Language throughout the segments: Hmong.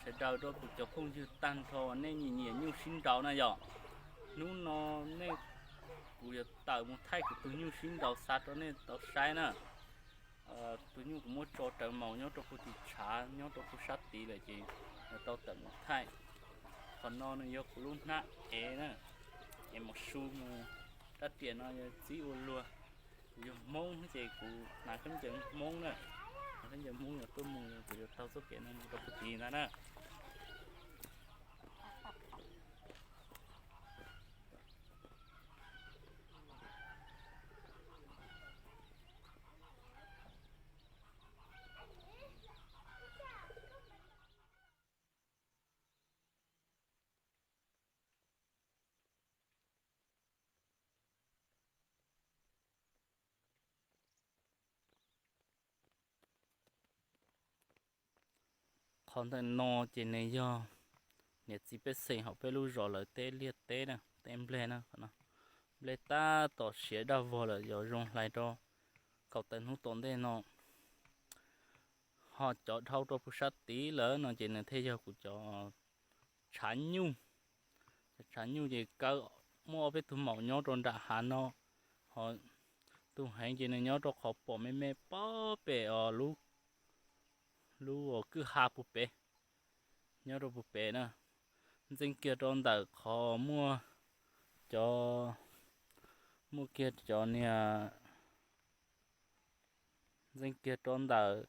Sawv daws rau kuv cov phooj ywg tag nrho nej nyiam nyiam nyuj sib nraus na yom. Hnub no nej, kuv yuav tawm mus thaij kuv tus nyuj sib nraus xa rau nej tau saib na. Tus nyuj kuv muab tso rawv maus nyob rau puag tim tshav nyob rau puag sab tid lawm ces yuav tau tawm mus thaij. Qhov no nws yog kuv lub hnab ev na, ev maum su mus. Rab riam no yog txib ua luag. Kuv yog Hmoob ces kuv hnav khaub ncaws Hmoob na, hnav khaub ncaws Hmoob yog tuaj mus kuv yuav taug txoj kev no mus rau puag tid ntag na. Qhov ntawm no ces nws yog niam txiv pej xeem hauv peb lub zos lawv teb liaj teb na, teb nplej na. Nplej tab tom siav daj vog lawm, yuav zoo hlais rau kaum tawm hnub tom ntej no. Ho cov dhau rau puag sab tid lawm no ces nws thiaj yog kuv cov tshav nyuj. Cov tshav nyuj ces kaw, muaj ob peb tug maum nyob rau nram hav no, ho tus heev ces nws nyob rau qhov pom me me pob pem os, lub, lub kwj ha puag pem, nyob rau puag pem na. Ntxeev kiag rau ntawm qhov muaj cov, muaj kiag cov niag, ntxeev kiag rau ntawm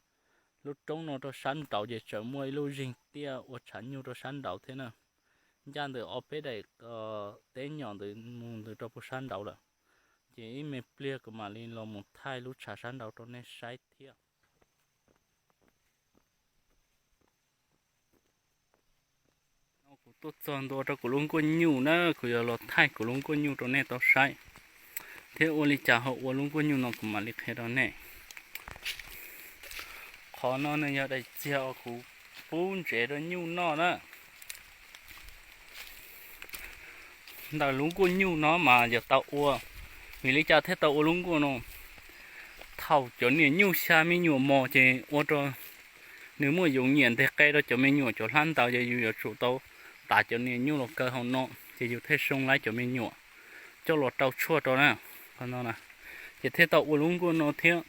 lub roob no rau sab nraud ces tseem muaj ib lub zeeg tiaj ua tshav nyuj rau sab nraud thiab na. Ncaj ntawm ob peb daim teb nyom ntawd mus ntawd rau puag sab nraud lawm. Ces ib me pliag kuv mam li los mus thaij lub tshav sab nraud rau nej saib thiab. No kuv tuaj txog ntua rau kuv lub nkuaj nyuj na, kuv yuav los thaij kuv lub nkuaj nyuj rau nej tau saib, thiab ua li cas ho ua lub nkuaj nyuj no kuv mam li qhia rau nej. Qhov no nws yog daim txiag uas kuv pub ntsev rau nyuj noj na. Ntawm lub nkuaj nyuj no mas yog tau ua, vim li cas thiaj tau ua lub nkuaj no? Thaum cov niam nyuj xya me nyuam mos ces ua rau nws muaj yoov nyiam nteg qe rau cov me nyuam cov hlab ntaws, ces yus yuav tsum tau tav cov niam nyuj los kaw hauv no, ces yus thiaj zoo laib cov me nyuam coj los rau tshuaj rau na. Qhov no na, ces thiaj tau ua lub nkuaj no thiab.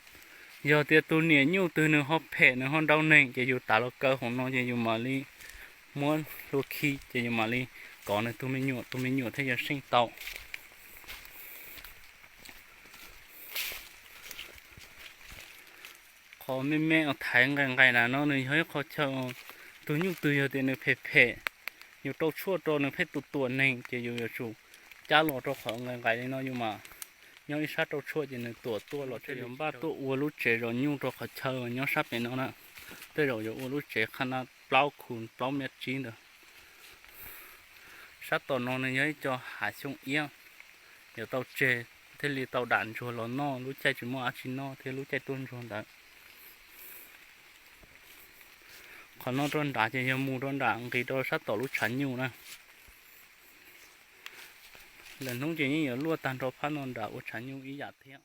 Yog tias tus niam nyuj twg nws ho phem nws ho nrau neeg, ces yus tav los kaw hauv no ces yus mam li muab hlua khi, ces yus mam li kov nws tus me nyuam, tus me nyuam thiaj yuav seej tau. Qhov me me uas thaiv nqaim nqaim na no nws yog ib qho chaw, tus nyuj twg yog tias nws phem phem, yus rau tshuaj rau nws pheej tus tuam neeg, ces yus yuav tsum cab los rau qhov nqaim nqaim li no, yus mas nyob ib sab rau tshuaj ces nws tuam tuaj los thiaj yuav npaj tuaj ua lub tsev zov nyuj rau qhov chaw nyob sab pem no na. Tej zaum yuav ua lub tsev qhab na plaub khu plaub mev tsib ntawd. Sab tom no nws yog ib co hav xyoob iab, yuav tau tseg thiaj li tau dam ntsuag los noj lub caij tsis muaj dab tsi noj thiab lub caij tuaj ntsuag ntawd. Qhov no rau nrad ces yog mus rau nram nqis rau sab tom lub tshav nyuj na. Lwm hnub ces yeej yuav luaj tag nrho phab no nram ua tshav nyuj ib yam thiab.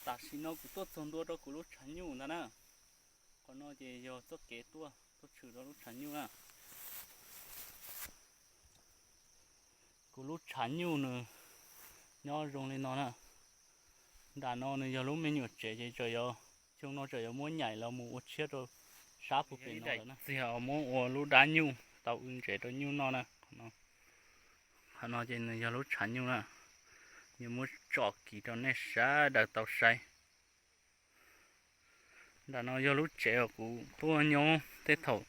Tam sim no kuv tuaj txog ntua rau kuv lub tshav nyuj ntag na. Qhov no ces yog txoj kev tuaj, tuaj tshwm rau lub tshav nyuj na. Kuv lub tshav nyuj nws nyob zoo li no na. Nram no nws yog lub me nyuam tsev ces tseem yuav, xyoo no tseem yuav muab nyaim los mus ua tshiab rau sab puag pem no lawm na. Txiag muab ua lub dab nyuj tau wb ntsev rau nyuj noj na. Qhov no ces nws yog lub tshav nyuj na, yuav muab tsom kiv rau nej sawv daws tau saib. Nram no yog lub tsev uas kuv tuaj nyob tej thaum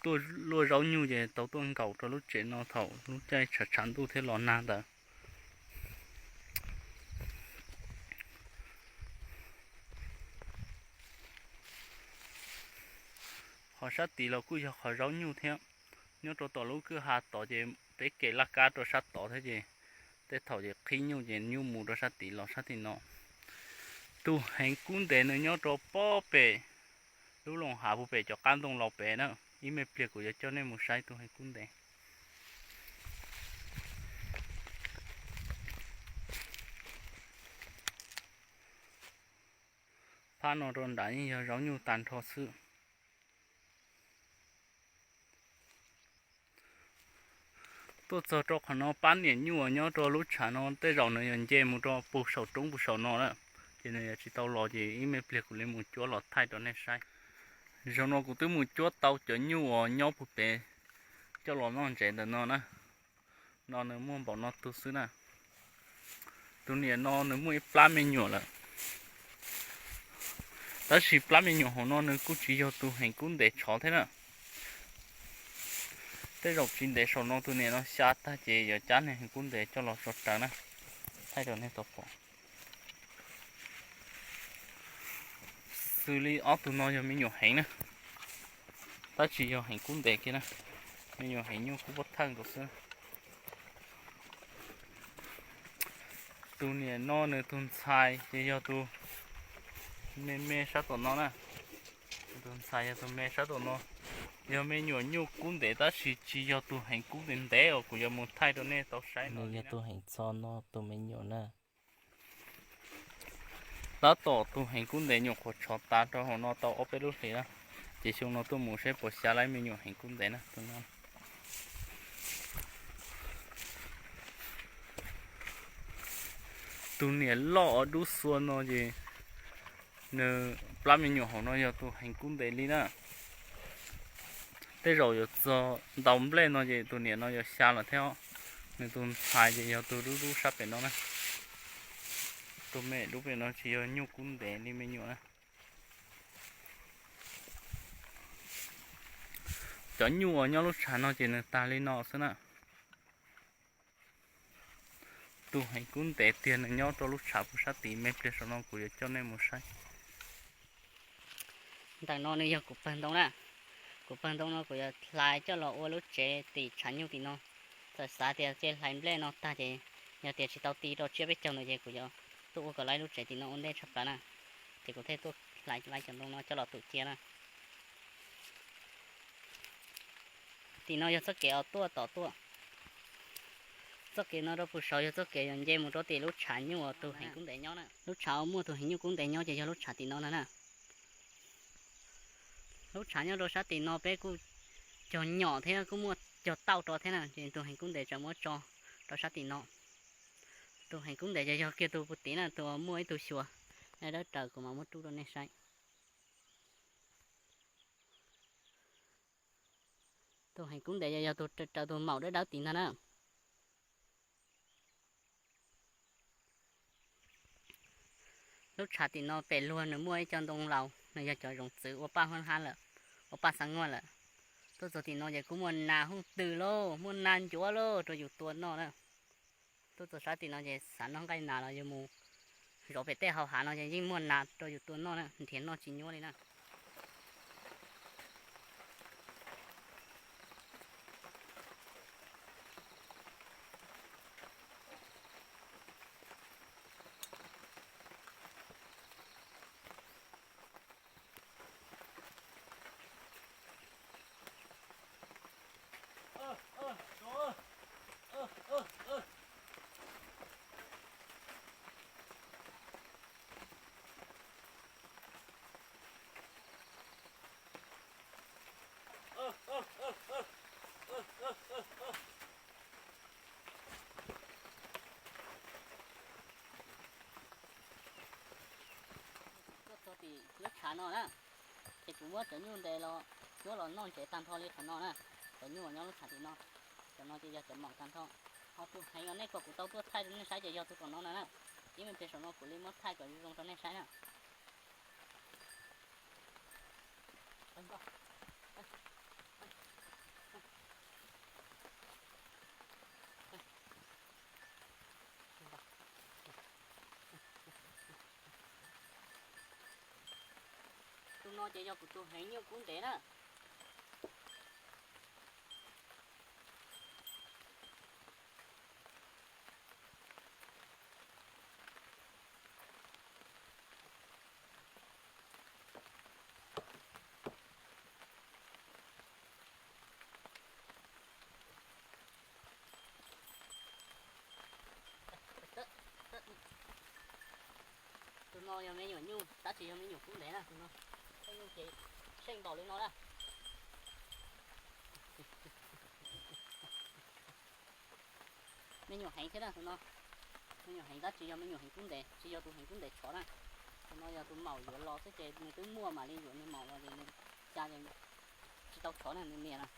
tuaj luaj zaub nyuj ces tau tuaj nkaum rau lub tsev no thaum lub caij tshav tshav ntuj thiab los nag ntawd. Qhov sab tid los kuj yog qhov zaub nyuj thiab. Nyob rau tom lub kwj ha tod ces peb kev laj kab rau sab tod thiab ces tej thaum ces qhib nyuj ces nyuj mus rau sab tid los sab tim no. Tus heev kub ntev nws nyob rau pob pem lub loos hav puag pem cov qab ntoo laus pem na. Ib me pliag kuv yuav coj nej mus saib tus heev kub ntev. Phab no rau nrad yeej yog zaub nyuj tag nrho xwb. Tuaj txog rau qhov no pab niam nyuj uas nyob rau lub tshav no tej zaum nws yuav nce mus rau puag saum roob puag saum no na, ces nws yuav tsis tau los ces ib me pliag kuv li mus cuab los thaij rau nej saib. Zaum no kuv twb mus cuab tau cov nyuj uas nyob puag pem coj los noj ntsev ntawm no na. No nws muaj npaum no tus xwb na. Tus niam no nws muaj ib plab me nyuam lawm, tab sis plab me nyuam hauv no nws kuj tsis yog tus heev kub ntev tshov thiab na. Tej zaum tsis ntev saum no tus niam no xya tag ces yuav cab niag heev kub ntev coj los tso rawv na, thaij rau nej tau pom. Xws li ob tug no yog me nyuam heev na, tab sis yog heev kub ntev kiag na, me nyuam heev nyuj kub pob thawj nkaus xwb. Tus niam no nws tus ntxhais ces yog tus me me sab tom no na. Tus ntxhais yog tus me sab tom no, yog me nyuam nyuj kub ntev tab sis tsis yog tus heev kub ntev ntev uas kuv yuav mus thaij rau nej tau saib no. Nws yog tus heev txho no tus me nyuam na. Tab tom tus heev kub ntev nyuam qhuav tshov tas rau hauv no tau ob peb lub hlis na, ces xyoo no tuaj mus seb puas xya lawm me nyuam heev kub ntev na. Tus niam loj uas dub xua no ces nws plab me nyuam hauv no yog tus heev kub ntev li na. Tej zaum yuav txog ntaus nplej no ces tus niam no yuav xya lawm thiab. Nws tus ntxhais ces yog tus dub dub sab pem no na. Tus me dub pem no tsis yog nyuj kub ntev li me nyuam na. Cov nyuj uas nyob lub tshav no ces nws tag li no xwb na. Tus heev kub ntev tiag nws nyob rau lub tshav puag sab tid, me pliag saum no kuv yuav coj nej mus saib. Ntawm no nws yog kuv pawg ntoo na. Kuv pawg ntoo no kuv yuav hlais coj los ua lub tsev tim tshav nyuj tim no. Txawm xav tias cia hlais nplej no tag ces yog tias tsis tau ti rau tsiab peb caug ntawd ces kuv yuav tuaj ua kom lawv lub tsev tim no ua ntej tshaj plaws na. Ces kuv thiaj tuaj hlais lawv cov ntoo no coj los tum cia na. Tim no yog txoj kev uas tuaj tom tuaj. Txoj kev no rau puag saud yog txoj kev uas nce mus rau tim lub tshav nyuj uas tus heev kub ntev nyob na. Lub tshav uas muaj tus heev nyuj kub ntev nyob ces yog lub tshav tim no na na. Lub tshav nyob rau sab tim no peb kuj cog nyom thiab kuj muaj cog tauj rau thiab na, ces tus heev kub ntev tseem muab tso rau sab tim no. Tus heev kub ntev ces yog kiag tus puag tim na, tus uas muaj ib tug xyuas dawb dawb raws kuv mam muab rub rau nej saib. Tus heev kub ntev yog tus raws tus maum dawb dawb tim ntag na. Lub tshav tim no pem luag nws muaj ib co ntoo laus, nws yog cov zoov txwv ua paj hab hab lawm, ua paj xav nguaj lawm. Tuaj txog tim no ces kuj muaj nas hooj twm lauj, muaj nas ncuav lauj rau yus tua noj na. Tuaj txog sab tim no ces xav noj nqaij nas los yus mus zov pem tej hau hav no ces yeej muaj nas rau yus tua noj na, nrhiav noj tsis nyuaj li na. Tuaj txog tim lub tshav no na, ces kuv muab cov nyuj ntes los cuab los noj ntsev tag nrho li qhov no na. Cov nyuj uas nyob lub tshav tim no, cov no ces yog cov maum tag nrho. Ho tus heev uas nej kom kuv tau tuaj thaij rau nej saib ces yog tus tom no na na. Ib me pliag saum no kuv li muab thaij kom zoo zoo rau nej saib na. Tus no ces yog kuv tus heev nyuj kub ntev na. No yog me nyuam nyuj tab tsis yog me nyuam kub ntev na tus no. Tej nyuj ces seej npaum li no na. Me nyuam heev thiab na tus no. Me nyuam heev tab tsis yog me nyuam heev kub ntev, tsis yog tus heev kub ntev tshov na. Tus no yog tus maum yuav los xwb ces nws twb muaj mam li yuav nws maum los ces nws xya ces tsis tau tshov na nws niam na.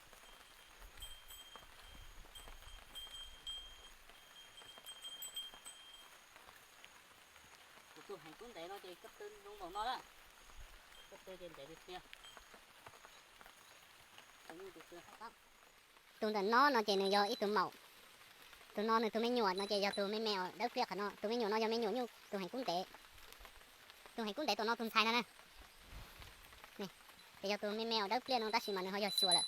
Kuv tus heev kub ntev no ces koj tw zoo npaum no na. Koj tw ces ntev tiag tiag. Tus ntawm no no ces nws yog ib tug maum. Tus no nws tus me nyuam no ces yog tus me me uas dawb pliaj qhov no. Tus me nyuam no yog me nyuam nyuj tus heev kub ntev. Tus heev kub ntev tus no tus ntxhais no na. Ces yog tus me me uas dawb pliaj no tab sis mas nws ho yog xyuas lawm.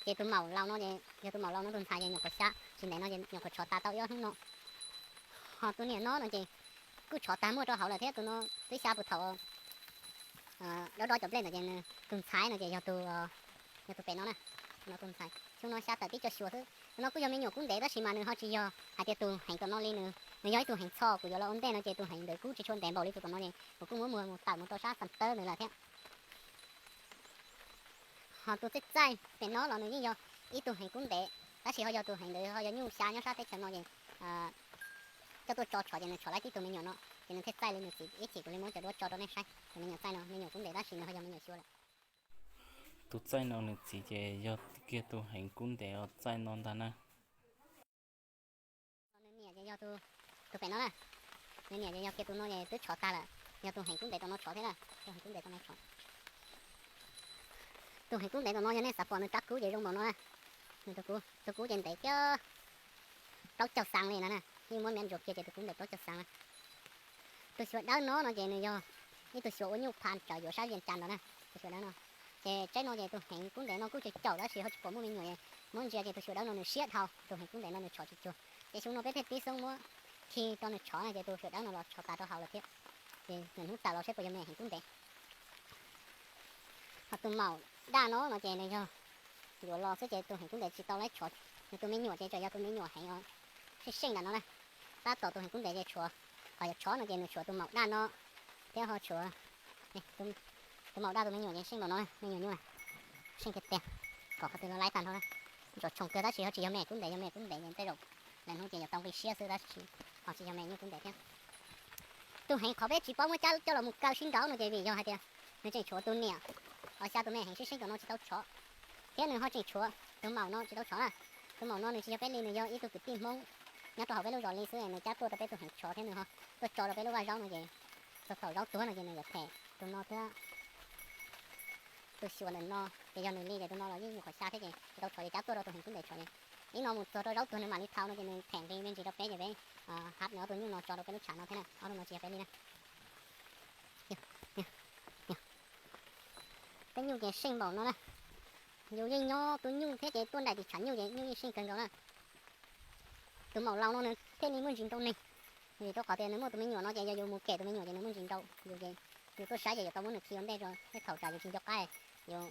Ces tus maum laus no ces yog tus maum laus no tus ntxhais ces nyuam qhuav xyab, tsis ntev no ces nyuam qhuav tshov tas tau ib ob hnub no. Ho tus niam no no ces kuj tshov tag muag rau hauv lawm thiab tus no twb xyab puag thaum dob dob cov nplej ntawd ces nws tus ntxhais no ces yog tus, yog tus pem no na. Tus no tus ntxhais xyoo no xyab tawm tib co xyuas xwb. Tus no kuj yog me nyuam kub ntev tab sis mas nws ho tsis yog hais tias tus heev tom no li nws, nws yog ib tug heev txho kuv yuav los ua ntej no ces tus heev ntawd kuj tsis tshua ntev npaum li tus tom no ces kuv kuj muab muag mus tawm mus rau sab Xas Tawb ntawd lawm thiab. Ho tus txaij txaij pem no los nws yeej yog ib tug heev kub ntev tab sis ho yog tus heev ntawd ho yog nyuj xya nyob sab teb chaws no ces coj tuaj tso tshov ces nws tshov laib tib tug me nyuam no ces nws thiaj txaij li nws txiv ib chim kuv li muab cov duab tso rau nej saib. Tus me nyuam txaij no me nyuam kub ntev tab sis nws ho yog me nyuam xyuas lawm. Tus txaij no nws txiv ces yog kiag tus heev kub ntev uas txaij no ntag na. Nws niam ces yog tus pem no na. Nws niam ces yog kiag tus no es twb tshov tag lawm, yog tus heev kub ntev tom no tshov thiab na. Tus heev kub ntev tom no tshov. Tus heev kub ntev tom no yog nej xav pom nws rab kub ces zoo npaum no na. Nws tus kub, tus kub ces ntev kiag plaub caug xees li no na, yeej muab miab ntsuas kiag ces tus kub ntev plaub caug xees na. Tus xyuas dawb no no ces nws yog ib tug xyuas ua nyuj pha tsawv yuav sab Vias Cas ntawd na. Tus xyuas dawb no ces tsaib no ces tus heev kub ntev no kuj tseem caum tab sis ho tsis pom muaj me nyuam, muab ntsia ces tus xyuas dawb no nws siab dhau, tus heev kub ntev no nws tshov tsis cuag. Ces xyoo no peb thiaj pib xoob muab khi rau nws tshov na ces tus xyuas dawb no los tshov tas rau hauv lawm thiab. Ces nws hnub tawm los saib puas yog me heev kub ntev. Ho tus maum daj no no ces nws yog yuav los xwb ces tus heev kub ntev tsis tau laib tshov. Nws tus me nyuam ces tseem yog tus me nyuam heev os, seej seej ntawm no na. Tab tom tus heev kub ntev ces tshuav, qhov yuav tshov no ces nws tshuav tus maum daj no thiab ho tshuav tus maum daj tus me nyuam ces seej npaum no, me nyuam nyuj na, seej tiag tiag. Kom qhov twg los laib tag nrho na. Ntsuam tshoom kawg tab sis ho tsis yog me kub ntev, yog me kub ntev ces tej zaum lwm hnub ces yuav tau nqi siab xwb tab sis ho tsis yog me nyuj kub ntev thiab. Tus heev qhov peb tsis paub muab cab coj los mus kaw sib nraud no ces vim yog hais tias nws tseem tshuav tus niam, os xya tus me heev sib seeb tom no tsis tau tshov, thiab nws ho tseem tshuav tus maum no tsis tau tshov na. Tus maum no nws tsis yog peb li, nws yog ib tug kwv tij Hmoob nyob rau hauv peb lub zos li xwb, nws cab tuaj rau peb tus heev tshov thiab nws ho tuaj tso rau peb lub vaj zaub no ces txog thaum zaub tuag no ces nws yuav them tus no thiab. Tus xyuas ntawm no ces yog nws li ces tus no los yeej nyuam qhuav xya thiab ces tsis tau tshov ces cab tuaj rau tus heev kub ntev tshov ces ib no mus txog rau zaub tuag nws mam li thau no ces nws them nqi me ntsis rau peb ces peb hab nws ob tug nyuj no tso rau peb lub tshav no thiab na, ob tug no tsis yog peb li na. Tej nyuj ces seej npaum no na. Yus yeej nyob tus nyuj thiab ces tuaj nraim tus tshav nyuj ces nyuj yeej seej kawg nkaus na. Tus maum laus no nws thiaj li muaj ntsis nrau neeg, vim rau qhov tias nws muaj tus me nyuam no ces yog yus mus kem tus me nyuam ces nws muaj ntsis nrau yus ces yus tuaj saib ces yuav tau muab nws khi ua ntej rau tej thaum tsam yus tsis nco qab, yus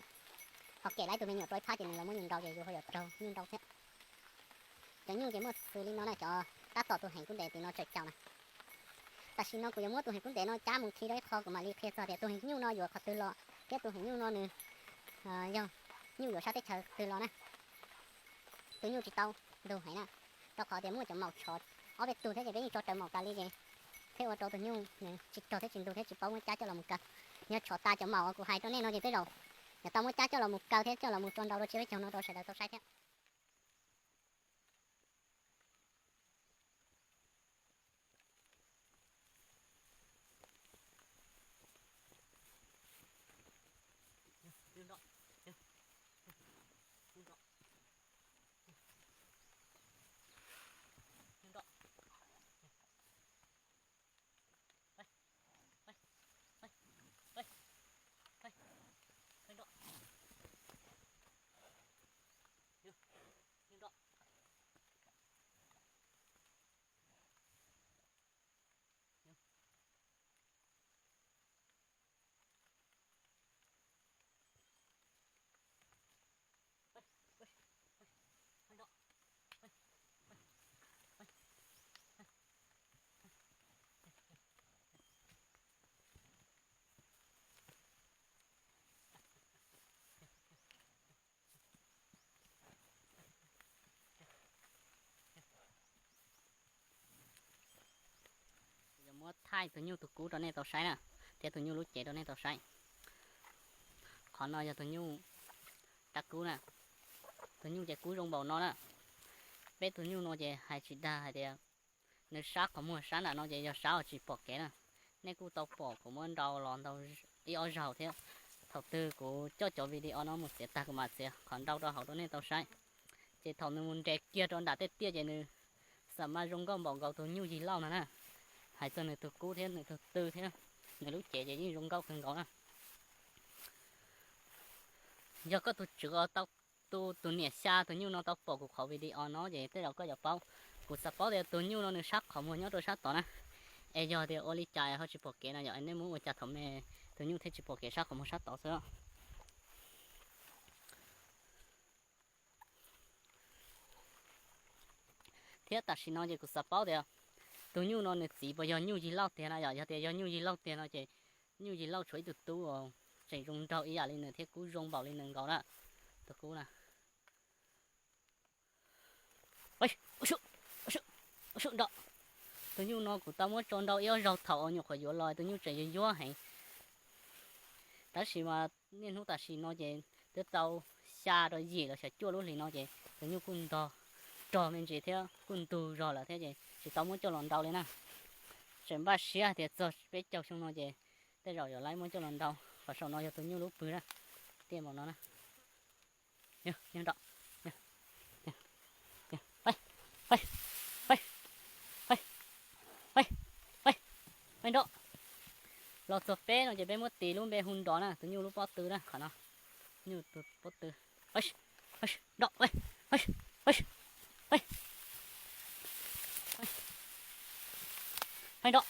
ho kem laib tus me nyuam rau ib phab ces nws los muab yus nrau ces yus ho yuav raug nyuj nrau thiab. Cov nyuj ces muaj xws li no na, cov tab tom tus heev kub ntev tim no tseem caum na. Tam sim no kuv yuav muab tus heev kub ntev no cab mus khi rau ib qho kuv mam li qhia txog tias tus heev nyuj no yuav qhov twg los thiab tus heev nyuj no nws yog nyuj yuav sab teb chaws twg los na. Tus nyuj tsis tau ntug heev na, rau qhov tias muaj cov maum tshov ob peb tug thiab ces peb yeej tso raws maum tas li ces thiaj ua rau tus nyuj nws tsis rog thiab tsis ntug thiab tsis paub muab cab coj los mus kaw. Yog tshov tas cov maum uas kuv hais rau nej no ces tej zaum yuav tau muab cab coj los mus kaw thiab coj los mus tso nrau rau tsiab peb caug no rau sawv daws tau saib thiab. Thaij tus nyuj tus kub rau nej tau saib na, thiab tus nyuj lub cev rau nej tau saib. Qhov no yog tus nyuj rab kub na, tus nyuj ces kub zoo npaum no na. Peb tus nyuj no ces hais tsis dag hais tias nws sab qhov muag sab nram no ces yog sab uas tsis pom kev na. Nej kuj tau pom kuv muab nrau los ntau ib ob zaug thiab. Thaum twg kuv coj cov video no mus txiav tag kuv mam txiav qhov nrau rau hauv rau nej tau saib. Ces thaum nws mus nres kiag rau nram tej tiaj ces nws xam mas zoo nkauj npaum nkaus tus nyuj yig lauj no na. Hais txog nws tus kub thiab nws tus tw thiab, nws lub cev ces yeej zoo nkauj kawg nkaus na. Yog koj tus tswv tau, tus tus niam xya tus nyuj no tau pom kuv qhov video no ces tej zaum koj yuav paub. Kuv xav paub tias tus nyuj no nws sab qhov muag nyob rau sab tod na. Es yog tias ua li cas ho tsis pom kev no yog nej muab ua cas thaum me tus nyuj thiaj tsis pom kev sab qhov muag sab tod xwb. Thiab tam sim no ces kuv xav paub tias tus nyuj no nws txiv puas yog nyuj yig lauj tiag na yom. Yog tias yog nyuj yig lauj tiag no ces nyuj yig lauj tshuav ib tug tub tseem zoo nraug ib yam li nws thiab kub zoo npaum li nws nkaus na. Tus kub na. Tus nyuj no kuv tau muab tso nrau ib ob zaug thaum uas nyuam qhuav yuav los, tus nyuj tseem yuag yuag heev. Tab sis mas niaj hnub tam sim no ces twb tau xya rau yim los xyov cuaj lub hlis no ces tus nyuj kuj ntog rog me ntsis thiab kuj ntug zog lawm thiab ces tsis tau muab coj los nrau li na. Tseem npaj siab tias txog peb caug xyoo no ces tej zaum yuav laib muab coj los nrau. Qhov saum no yog tus nyuj lub pw na, tiaj npaum no na. Nrov. Los txog peb no ces peb muab tis lub npe hu Nrov na, tus nyuj lub pob tw na, qhov no. Nyuj tus pob tw. Nrov. Nrov.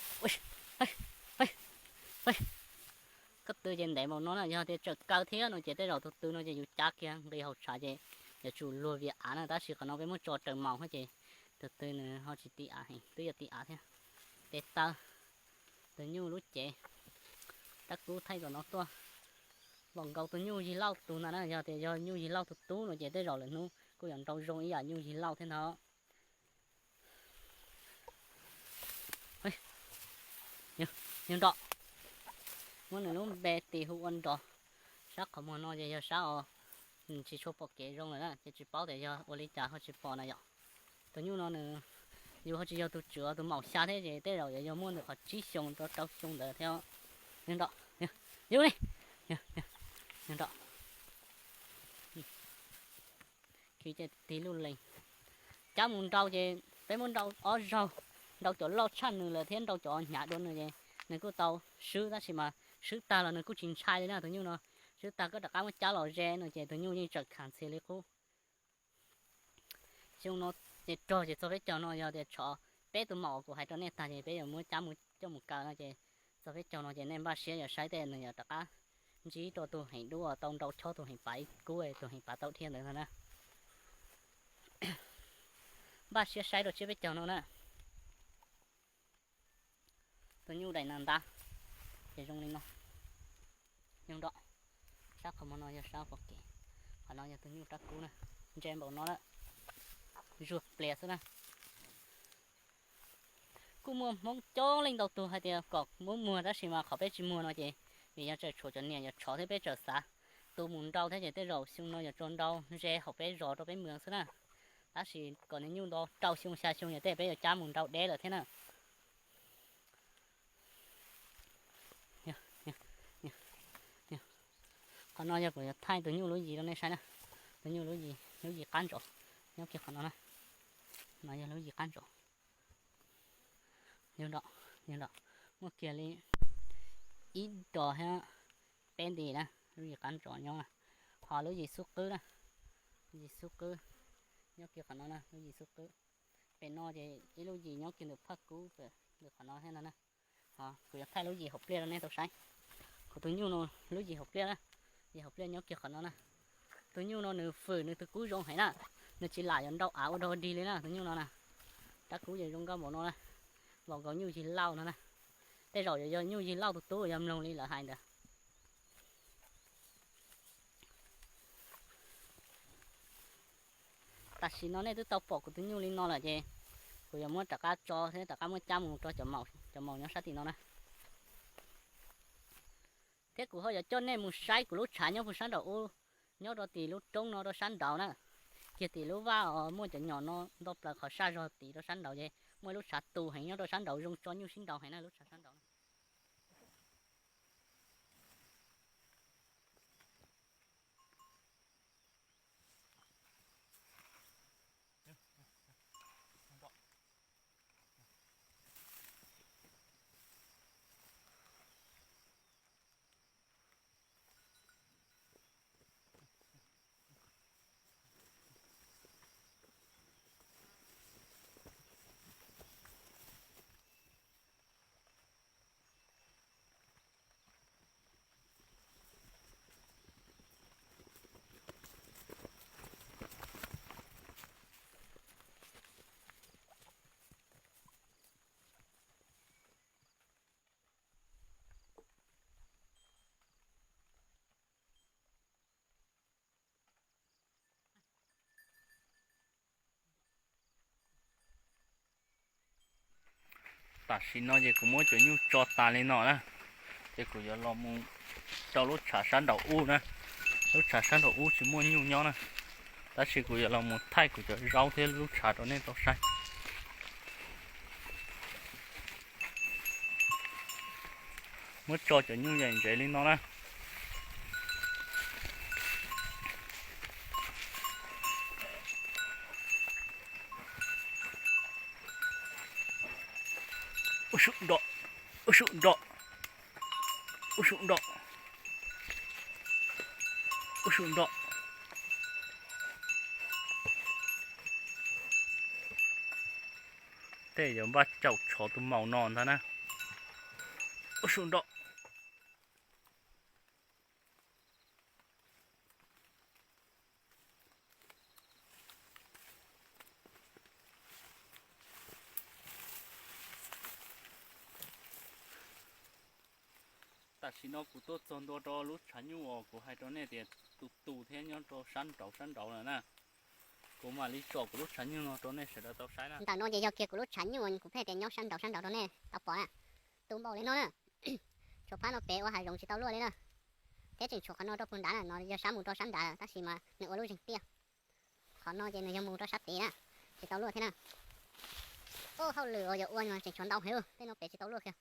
Koj tw ces ntev npaum no na, yog tias tseem kaw thiab no ces tej zaum tus tw no ces yus cav kiag nqis hauv tshav ces yuav tsum luag via av na, tab sis qhov no peb muab tso raws maus xwb ces tus tw nws ho tsis ti av heev, twb yog ti av thiab. Tes taw, tus nyuj lub cev, rab kub thaij tom no tuaj. Npaum nkaus tus nyuj yig lauj tus ntag na, yog tias yog nyuj yig lauj tus tub no ces tej zaum lwm hnub kuj yuav nrau zoo ib yam nyuj yig lauj thiab ntag. Nrov. Muab nws lub npe tis hu ua Nrov. Sab qhov muag no ces yog sab os, tsis tshua pom kev zoo lawm na, ces tsis paub tias yog ua li cas ho tsis pom na yom. Tus nyuj no nws, yus ho tsis yog tus tswv tus maum xya thiab ces tej zaum yuav yog muaj ntawm qhov tsib xyoo rau rau xyoo ntawd thiab. Nrov. Yus li. Nrov. Khi ces tig luj lees. Cab mus nrau ces peb muab nrau ob zaug, nrau cov loj tshaj nws lawm thiab nrau cov hnyav dua nws ces nws kuj tau swb, tab sis mas swb tag los nws kuj tsis ntshai li na tus nyuj no. Swb tag koj rov qab muab cab los ze no ces tus nyuj yeej tseem kham ntxhias li qub. Xyoo no ces rog ces txog peb caug no yog tias tshov peb tus maum kuv hais rau nej tag ces peb yuav muab cab mus coj mus kaw no ces txog peb caug no ces nej npaj siab yuav saib tej nws yuav rov qab ntsib rau tus heev dub tau nrau chob tus heev pav ib kub tus heev pav tau dhia ntawd no na. Npaj siab saib rau tsiab peb caug no na. Tus nyuj daim nas ntav ces zoo li no. Nyuj nrov. Sab qhov muag no yog sab pom kev. Qhov no yog tus nyuj rab kub na, ntse npaum no lawm, zuag plias xwb na. Kuj muaj Hmoob coob leej ntau tus hais tias kom muab muag tab sis mas qhov peb tsis muag no ces vim yog tseem tshuav cov niam yog tshov thiab peb tseem xav tu mus nrau thiab ces tej zaum xyoo no yuav tso nrau ze hauv peb zos rau peb mws xwb na. Tab sis kom nws nyuj nto rau xyoo xya xyoo yog tej peb yuav cab mus nrau deb lawm thiab na. Qhov no yog kuv yuav thaij tus nyuj lub yis rau nej saib na. Tus nyuj lub yis, lub yis qab ntsov, nyob kiag qhov no na. No yog lub yis qab ntsov. Yog nrov, yog nrov, muaj kiag li ib dos thiab peb nti na, lub yis qab ntsov nyob na. Ho lub yis xub qwb na, lub yis xub qwb nyob kiag qhov no na, lub yis xub qwb. Pem no ces ib lub yis nyob kiag ntawm phaj kub, ntawm qhov no thiab no na. Ho kuv yuav thaij lub yis hauv pliaj rau nej tau saib. Kuv tus nyuj no lub yis hauv pliaj na, yis hauv pliaj nyob kiag qhov no na. Tus nyuj no nws fwm nws tus kub zoo heev na, nws tsis lam yuav nrau av ua dog dig li na tus nyuj no na. Rab kub ces zoo nkauj npaum no na, npaum nkaus nyuj yig lauj no na. Tej zaum yuav yog nyuj yig lauj tus tub yog mloog li lawv hais ntawd. Tam sim no nej twb tau pom kuv tus nyuj li no lawm ces kuv yuav muab rov qab tso thiab rov qab muab cab mus rau cov maum cov maus nyob sab tim no na. Thiab kuv ho yuav coj nej mus saib kuv lub tshav nyob puag sab nraum ub, nyob rau tim lub roob no rau sab nraud na. Kiag tim lub vaj os, muaj cov nyom no nto plaws qhov saj zog tid rau sab nraud ces muaj ib lub tshav tu heev nyob rau sab nraud zoo tso nyuj sib nraus heev na lub tshav sab nraud. Tam sim no ces kuv muab cov nyuj tso tas li no na, ces kuv yuav los mus rau lub tshav sab nraum ub na. Lub tshav sab nraum ub tsis muaj nyuj nyob na, tab sis kuv yuav los mus thaij kuv cov zaub thiab lub tshav rau nej tau saib. Muab tso cov nyuj yaim ntsev li no na. Ub sum nrov, ub sum nrov, ub sum nrov, ub sum nrov. Tej yuav npaj caum tshov tus maum no ntag na. Ub sum nrov. Tam sim no kuv tuaj txog ntua rau lub tshav nyuj uas kuv hais rau nej tias tus tus thiab nyob rau sab nraud sab nraud lawm na. Kuv mam li tsom kuv lub tshav nyuj no rau nej sawv daws tau saib na. Ntawm no ces yog kiag kuv lub tshav nyuj kuv pheej tias nyob sab nraud sab nraud rau nej tau pom na. Tu npaum li no na. Tshuav phab no pem ua hav zoov tsis tau luaj li na. Thiab tseem tshuav qhov no rau puag nrad na, no yog sab mus rau sab nrad tab sis mas nws ua lub zeeg tiaj. Qhov no ces nws yog mus rau sab tid na, tsis tau luaj thiab na. Ub, hauj lwm uas yuav ua mas tseem tshuav ntau heev, tej no pem tsis tau luaj kiag.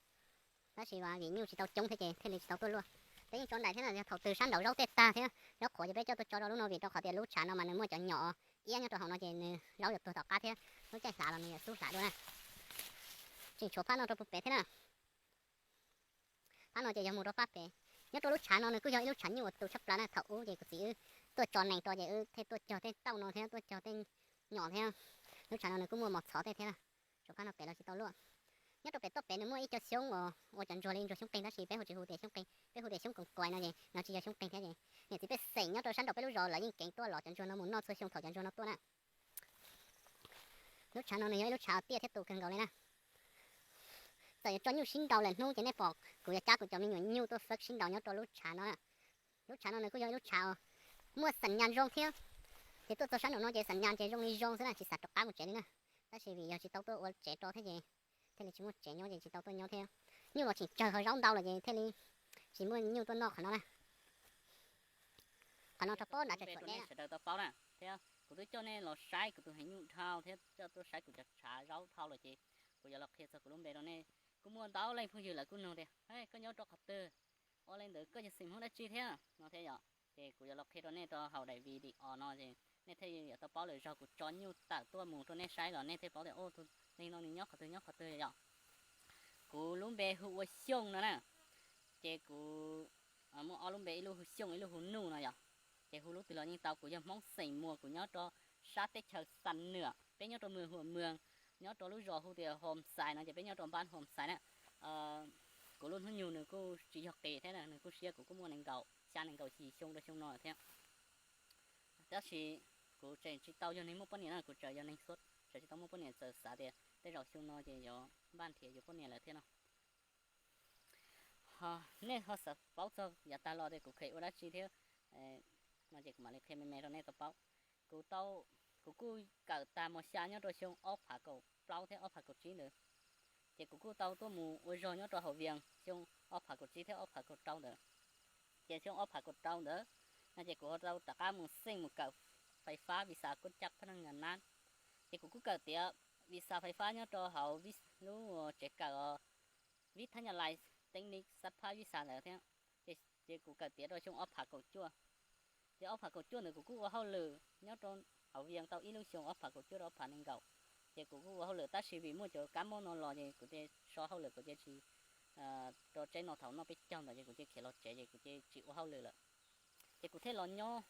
Tab sis mas vim nyuj tsis tau coob thiab ces thiaj li tsis tau tuaj luaj. Peb yeej tso nraim thiab na, yog thaum twg sab nraud zaub tej tag thiab zaub qhuav ces peb coj tuaj tso rau lub no vim rau qhov tias lub tshav no mas nws muaj cov nyom iab nyob rau hauv no ces nws zaub yuav tuag tom qab thiab lub caij hlav los nws yuav xub hlav dua na. Tseem tshuav phab no rau puag pem thiab na. Phab no ces yog mus rau pab pem. Nyob rau lub tshav no nws kuj yog ib lub tshav nyuj uas tu tshaj plaws na. Thaum ub ces kuv txiv wb tuaj tso nees rau ces wb thiaj tuaj cog tej tauj no thiab tuaj cog tej nyom thiab. Lub tshav no nws kuj muaj mos txhov tej thiab na. Tshuav phab no pem los tsis tau luaj. Nyob rau pem toj pem nws muaj ib co xyoob uas ua cov ntsuag li ntsuag xyoob qeeg tab sis peb hu tsis hu tias xyoob qeeg, peb hu tias xyoob koos kuais no ces no tsis yog xyoob qeeg thiab ces niam txiv pej xeem nyob rau sab nraum peb lub zos lawv yeej keev tuaj los cov ntsuag no mus noj txhua xyoo thaum cov ntsuag no tuaj na. Lub tshav no nws yog ib lub tshav tiaj thiab tu kawg nkaus li na. Txawm yuav tso nyuj sib nraus lawm hnub ces nej pom kuv yuav cab kuv cov me nyuam nyuj tuaj fab sib nraus nyob rau lub tshav no na. Lub tshav no nws kuj yog ib lub tshav uas muaj xam nyas zoo thiab. Ces tuaj txog sab nraum no ces xam nyas ces zoo li zoo xwb na, tsis xav rov qab mus tsev li na. Tab sis vim yog tsis tau tuaj ua tsev rau thiab ces thiaj li tsis muaj tsev nyob ces tsis tau tuaj nyob thiab. Nyuj los tseem tsawg ho zaub ntau lawm ces thiaj li tsis muaj nyuj tuaj noj qhov no na. Qhov no rau pob nrad tseem tshuav deb. Sawv daws tau paub na thiab kuv twb coj nej los saib kuv tus heev nyuj dhau thiab coj tuaj saib kuv cov tshav zaub dhau lawm ces kuv yuav los qhia txog kuv lub npe rau nej. Kuj muaj ntau leej phooj ywg lawv kuj nug tias koj nyob rau qhov twg, ua li ntawd koj yog xeem Hmoob dab tsi thiab no thiab yom. Ces kuv yuav los qhia rau nej rau hauv daim video no ces nej thiaj yuav tau paub lawm. Zaug kuv tso nyuj tawm tuaj mus rau nej saib los nej thiaj paub tias tus neeg no nws nyob qhov twg nyob qhov twg yom. Kuv lub npe hu ua Xyooj no na. Ces kuv muaj ob lub npe, ib lub hu Xyooj ib lub hu Nuj no yom. Ces hu lub twg los yeej tau. Kuv yog Hmoob xeem Muas, kuv nyob rau sab teb chaws Xam Nwam, peb nyob rau Mws Huam Mwg, nyob rau lub zos hu tias Hom Xais no ces peb nyob rau npab Hom Xais na. Kuv lub hnub nyoog nws kuj tsis yog qis thiab, nws kuj siab, kuv kuj muaj nees nkaum xya nees nkaum yim xyoo rau xyoo no thiab. Tab sis kuv tseem tsis tau yog neeg muaj poj niam na, kuv tseem yog neeg tseem tsis tau muaj poj niam, txawm xav tias tej zaum xyoo no ces yuav npaj nrhiav yuav poj niam lawm thiab no. Nej ho xav paub txog yav tag los tias kuv kheev ua dab tsi thiab no ces kuv mam li qhia me me rau nej tau paub. Kuv tau, kuv kuj kawm tag mos xya nyob rau xyoo ob phav kaum plaub thiab ob phav kaum tsib ntawd. Ces kuv kuj tau tuaj mus ua zog nyob rau hauv Vias xyoo ob phav kaum tsib thiab ob phav kaum rau ntawd. Ces xyoo ob phav kaum rau ntawd no ces kuv ho tau rov qab mus xeej mus kawm fais fab visa kub caj phab neej nyas nab. Ces kuv kuj kawm tiav visa fais fab nyob rau hauv lub tsev kawm os, vib thab nyas lais teeb ni xab phab visa ntawd thiab. Ces kuv kawm tiav rau xyoo ob phav kaum cuaj. Ces ob phav kaum cuaj ntawd kuv kuj ua hauj lwm nyob rau hauv Vias tau ib lub xyoo ob phav kaum cuaj rau ob phav nees nkaum. Ces kuv kuj ua hauj lwm tab sis vim muaj cov kab mob no los ces kuv ces so hauj lwm kuv ces tsis rau tsev no thaum noj peb caug ntawd ces kuv ces khiav los tsev ces kuv ces tsis ua hauj lwm lawm. Ces kuv thiaj los nyob,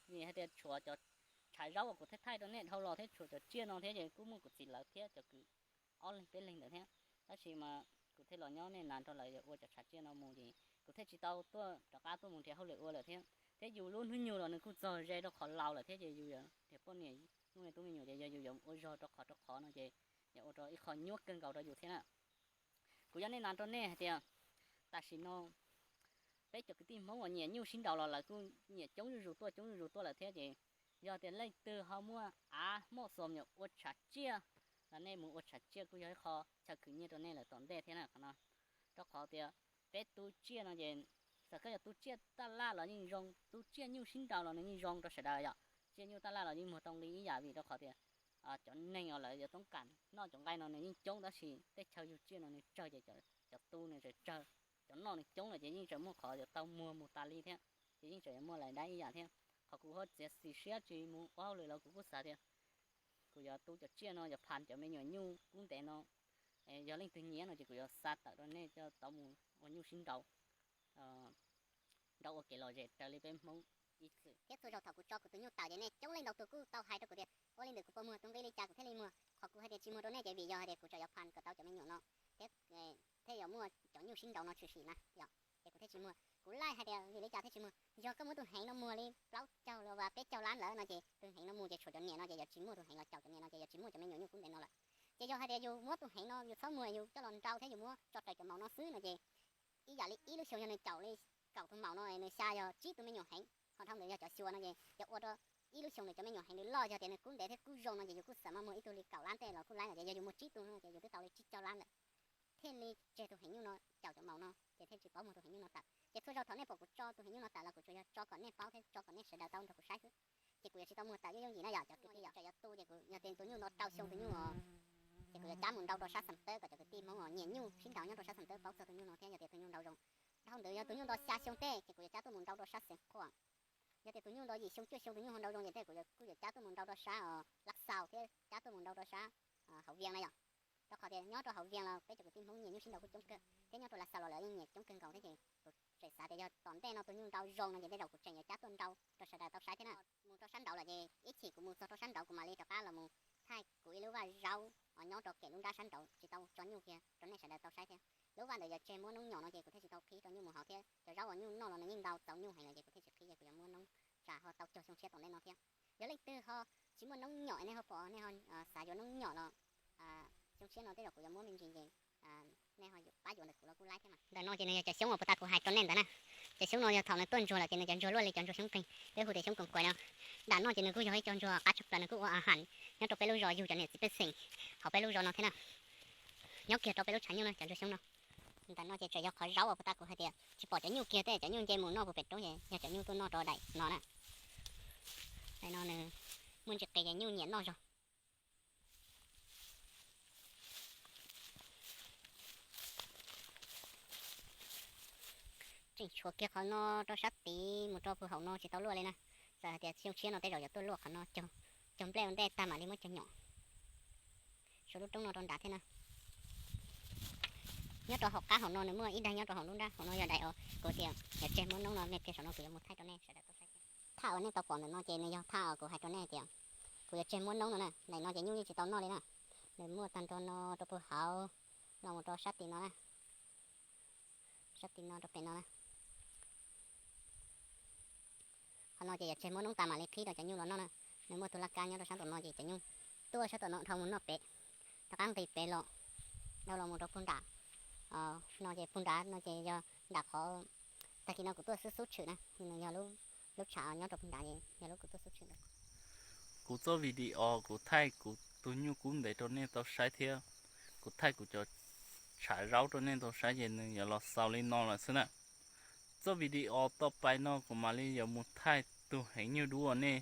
vim hais tias tshuav cov tshav zaub uas kuv thiaj thaij rau nej dhau los thiab tshuav cov tsiaj no thiab ces kuj muaj kuv txiv lawv thiab cov kwv ob leeg peb leeg ntawd thiab. Tab sis mas kuv thiaj los nyob nej nas nrog lawv ua cov tshav tsiaj no mus ces kuv thiaj tsis tau tuaj rov qab tuaj mus nrhiav hauj lwm ua lawm thiab. Thiab yus lub hnub nyoog los nws kuj txog ze rau qhov laus lawm thiab ces yus yog poj niam muaj me tub me nyuam ces yog yus yuav ua zog rau qhov rau qhov no ces yog ua rau ib qho nyuaj kawg nkaus rau yus thiab na. Kuv yog nej nas rau nej hais tias tam sim no peb cov kwv tij Hmoob uas nyiam nyuj sib nraus los lawv kuj nyiam coob zuj zus tuaj coob zuj zus tuaj lawm thiab ces yog tias leej twg ho muaj av muaj xom nyuam ua tshav tsiaj los nej mus ua tshav tsiaj kuj yog ib qho chaw khwv nyiaj rau nej lawm tom ntej thiab na qhov no. Rau qhov tias peb tu tsiaj no ces txawm koj yog tu tsiaj taj laj los yeej zoo, tu tsiaj nyuj sib nraus los nws yeej zoo rau sawv daws yom. Tsiaj nyuj taj laj los yeej muag tau nqi ib yam vim rau qhov tias cov neeg uas lawv yuav toob kam noj cov nqaij no nws yeej coob tab sis tej chaw yug tsiaj no nws tsawg ces cov tu nws tseem tsawg, cov noj nws coob lawm ces yeej tseem muaj qhov yuav tau muag mus tas li thiab, ces yeej tseem yuav muaj lais dab ib yam thiab. Qhov kuv ho txiav txim siab tsis mus ua hauj lwm los kuv kuj xav tias kuv yuav tu cov tsiaj no yuav phas cov me nyuam nyuj kub ntev no, yog leej twg nyiam no ces kuv yuav xa tawm rau nej coj tau mus ua nyuj sib nraus nraub ua kev lom zem raws li peb Hmoob ib txwm. Thiab txhua zaus thaum kuv tso kuv tus nyuj tawm ces nej coob leej ntau tus kuj tau hais rau kuv tias ua li ntawd kuv puas muag tus nqi li cas kuv thiaj li muag. Qhov kuv hais tias tsis muag rau nej ces vim yog hais tias kuv tseem yuav phas kom tau cov me nyuam no thiab, thiaj yuav muaj cov nyuj sib nraus no tshwm sim na yom, ces kuv thiaj tsis muag. Kuv laij hais tias vim li cas thiaj tsis muag, yog koj muab tus heev no muag li plaub caug los vas peb caug lab lawm no ces tus heev no mus ces tshuav cov niam no ces yuav tsis muaj tus heev los caum cov niam no ces yuav tsis muaj cov me nyuam nyuj kub ntev no lawm. Ces yog hais tias yus muab tus heev no yus txhob muag yus coj los nrau thiab yus muab tso raws cov maum no xwb no ces ib yam li ib lub xyoo yog nws caum li kaum tus maum no nws xya yog tsib tug me nyuam heev, ho dhau ntawd yog cov xyuas no ces yog ua rau ib lub xyoo ntawd cov me nyuam heev nws loj yog tias nws kub ntev thiab kub zoo no ces yus kuj xam maj muag ib tug li kaum lab tej los kuj laib lawm ces yog yus muag tsib tug no ces yus twb tau li tsib caug lab lawm. Thiaj li tseg tus heev nyuj no caum cov maum no ces thiaj tsis paub muag tus heev nyuj no tawm. Ces txhua zaus thaum nej pom kuv tso tus heev nyuj no tawm los kuv tsuas yog tso kom nej paub thiab tso kom nej sawv daws tau nrog kuv saib xwb. Ces kuv yuav tsis tau muag tawm yooj yooj yim na yom, cov kwv tij yom, tseem yuav tu ces kuv yog tias tus nyuj nto rau xyoo tus nyuj os, ces kuv yuav cab mus nrau rau sab Xam Tawb kom cov kwv tij Hmoob uas nyiam nyuj sib nraus nyob rau sab Xam Tawb paub txog tus nyuj no thiab yog tias tus nyuj nrau zoo. Dhau ntawd yog tus nyuj nto xya xyoo tej ces kuv yuav cab tuaj mus nrau rau sab Xeev Khuam. Yog tias tus nyuj nto yim xyoo cuaj xyoo tus nyuj ho nrau zoo ces tej kuv kuj yuav cab tuaj mus nrau rau sab Laj Xaus thiab cab tuaj mus nrau rau sab hauv Vias na yom. Rau qhov tias nyob rau hauv Vias los peb cov kwv tij Hmoob nyiam nyuj sib nraus kuj coob kawg thiab nyob rau Laj Xaus los lawv yeej nyiam coob kawg nkaus thiab ces kuv tseem xav tias yog tom ntej no tus nyuj nrau zoo no ces tej zaum kuv tseem yuav cab tuaj nrau rau sawv daws tau saib thiab na. Mus rau sab nraud lawm ces ib chim kuv mus txog rau sab nraud kuv mam li rov qab los mus thaij kuv ib lub vaj zaub uas nyob rau kem lub nrab sab nraud tsis tau tso nyuj kiag rau nej sawv daws tau saib thiab. Lub vaj ntawd yog tseg muab noob nyom no ces kuv thiaj tsis tau qhib rau nyuj mus haus thiab cov zaub uas nyuj noj los nws yeej ntau txaus nyuj heev lawm ces kuv thiaj tsis qhib ces kuv yuav muab noob tsam ho tau cuag xyoo tshiab tom ntej no thiab. Yog leej twg ho tsis muaj noob nyom nej ho pom nej ho xav yuav noob nyom los xyoo tshiab no tej zaum kuv yuav muab me ntsis ces nej ho pab yuav ntawm kuv los kuj laib thiab mas. Ntawm no ces nws yog cov xyoob uas puag ta kuv hais rau nej ntawd na. Cov xyoob no yog thaum nws tuaj ntsuag lawm ces nws cov ntsuag luaj li cov ntsuag xyoob qeeg, peb hu tias xyoob koos kuav no. Nram no ces nws kuj yog ib co ntsuag qab tshaj plaws nws kuj ua a has nyob rau peb lub zos yug cov niam txiv pej xeem hauv peb lub zos no thiab na. Nyob kiag rau peb lub tshav nyuj no cov ntsuag xyoob no. Ntawm no ces tseem yog qhov zaub uas puag ta kuv hais tias tsis pom cov nyuj kiag tej, cov nyuj nce mus noj puag pem roob ces yog cov nyuj tuaj noj rau daim no na. Daim no nws muaj ntsis qis ces nyuj nyiam noj zog. Tseem tshuav kiag qhov no rau sab tid mus rau puag hauv no tsis tau luaj li na. Txawm hais tias xyoo tshiab no tej zaum yuav tuaj luaj qhov no, cog nplej ua ntej tag mam li muab cog nyom. Suav lub roob no rau nrad thiab na. Nyob rau hauv qab hauv no nws muaj ib daim nyob rau hauv lub nrab hauv no yog daim uas kuv tias yuav tseg muab noob no, nej pliag saum no kuv yuav mus thaij rau nej sawv daws tau saib thiab. Thaj uas nej tau pom ntawm no ces nws yog thaj uas kuv hais rau nej tias kuv yuav tseg muab noob no na. Daim no ces nyuj yeej tsis tau noj li na. Nws muaj tag nrho no rau puag hauv los mus rau sab tim no na. Sab tim no rau pem no na. Qhov no ces yuav tseg muab noob tas mam li qhib rau cov nyuj los noj na. Nws muaj tus laj kab nyob rau sab tom no ces cov nyuj tuaj sab tom no dhau mus noj pem, rov qab nqis pem los, dhau los mus rau puag nram no ces puag nrad no ces yog nram qhov tag kis no kuv tuaj xub xub tshwm na, nws yog lub tshav nyob rau puag nrad es yog lub kuv tuaj xub tshwm ntawd. Kuv txoj video kuv thaij kuv tus nyuj kub ntev rau nej tau saib thiab kuv thaij kuv cov tshav zaub rau nej tau saib ces nws yuav los xaus li no lawm xwb na. Txoj video toj pais no kuv mam li yuav mus thaij tus heev nyuj dub uas nej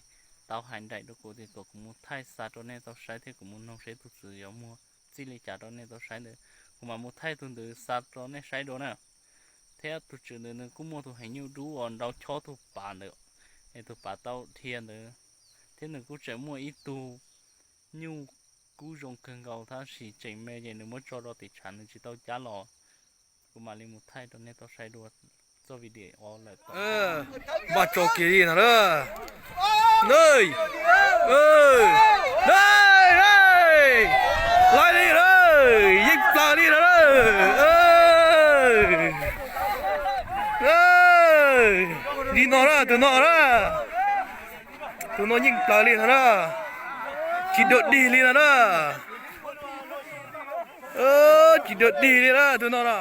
tau hais nraim rau kuv tias kom kuv mus thaij xa rau nej tau saib thiab kuv mus noog seb tus tswv yuav muag txij li cas rau nej tau saib ntawd, kuv mam mus thaij tus ntawd xa rau nej saib dua na. Thiab tus tswv ntawd nws kuj muaj tus heev nyuj dub uas nrau chob tus pav ntawd, es tus pav tau dhia ntawd, thiab nws kuj tseem muaj ib tug nyuj kub zoo kawg nkaus tab sis tseem me ces nws muab tso rau tim tshav nws tsis tau cab los. Kuv mam li mus thaij rau nej tau saib dua txoj video lawm. Npaj tso kiag li no na. Laib li na, yeej plaws li na. Li no na, tus no na. Tus no yeej plaws li no na. Tsis dua dig li no na. Tsis dua dig li na, tus no na.